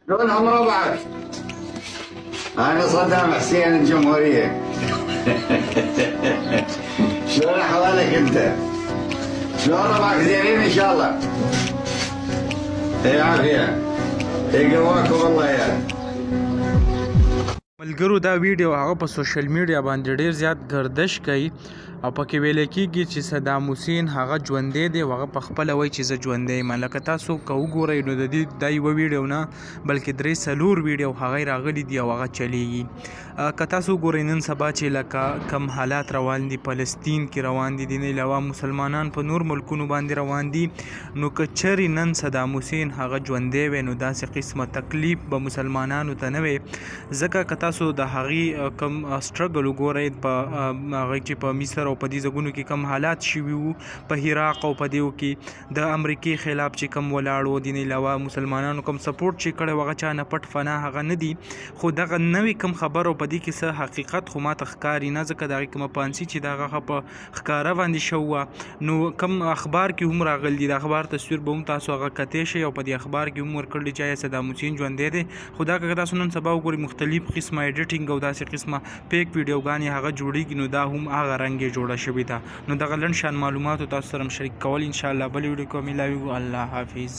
شلونهم ربعك؟ أنا صدام حسين الجمهورية. شلون أحوالك أنت؟ شلون ربعك زينين إن شاء الله؟ إيه عافية، إيه قواكم الله يا. ملګرو، دا ویډیو هغه په سوشل میډیا باندې ډیر زیات ګردش کوي او پکې ویل کېږي چې صدام حسین هغه ژوندی دی او هغه په خپله وایي چې زه ژوندی یم. لکه تاسو که وګورئ نو د دې دا یوه ویډیو نه، بلکې درې څلور ویډیو هغه راغلي دي او هغه چلیږي. که تاسو وګورئ، نن سبا چې لکه کم حالات روان دي، فلسطین کې روان دي، دین علاوه مسلمانان په نور ملکونو باندې روان دي، نو که چرې نن صدام حسین هغه ژوندی وی نو داسې قسمه تکلیف به مسلمانانو ته نه وی، ځکه که تاسو د هغې کم سټرګل وګورئ، په هغه چې په مصر او په دې ځګونو کې کم حالات شوي وو، په عراق او په دیو کې د امریکې خلاف چې کم ولاړ وو، دین علاوه مسلمانانو کم سپورټ چې کړی، هغه چا نه پټ فنا هغه نه دي. خو دغه نوې کم خبر او په دې کې څه حقیقت خو ماته ښکاري نه، ځکه د هغې کومه پانسي چې دغه په ښکاره باندې شوه، نو کم اخبار کې هم راغلي دي. د اخبار تصویر به هم تاسو هغه کتی شئ او په دې اخبار کې هم ورکړل چې آیا صدام حسین ژوندی دی. خو دا که تاسو نن سبا وګورئ، مختلف قسمه ایډیټینګ او داسې قسمه فیک ویډیوګانې هغه جوړیږي، نو دا هم هغه رنګ جوړه شوې ده. نو دغه لنډ شان معلوماتو تاسو سره شریک کول. ان شاء الله بل ویډیو کې ملاویږو. الله حافظ.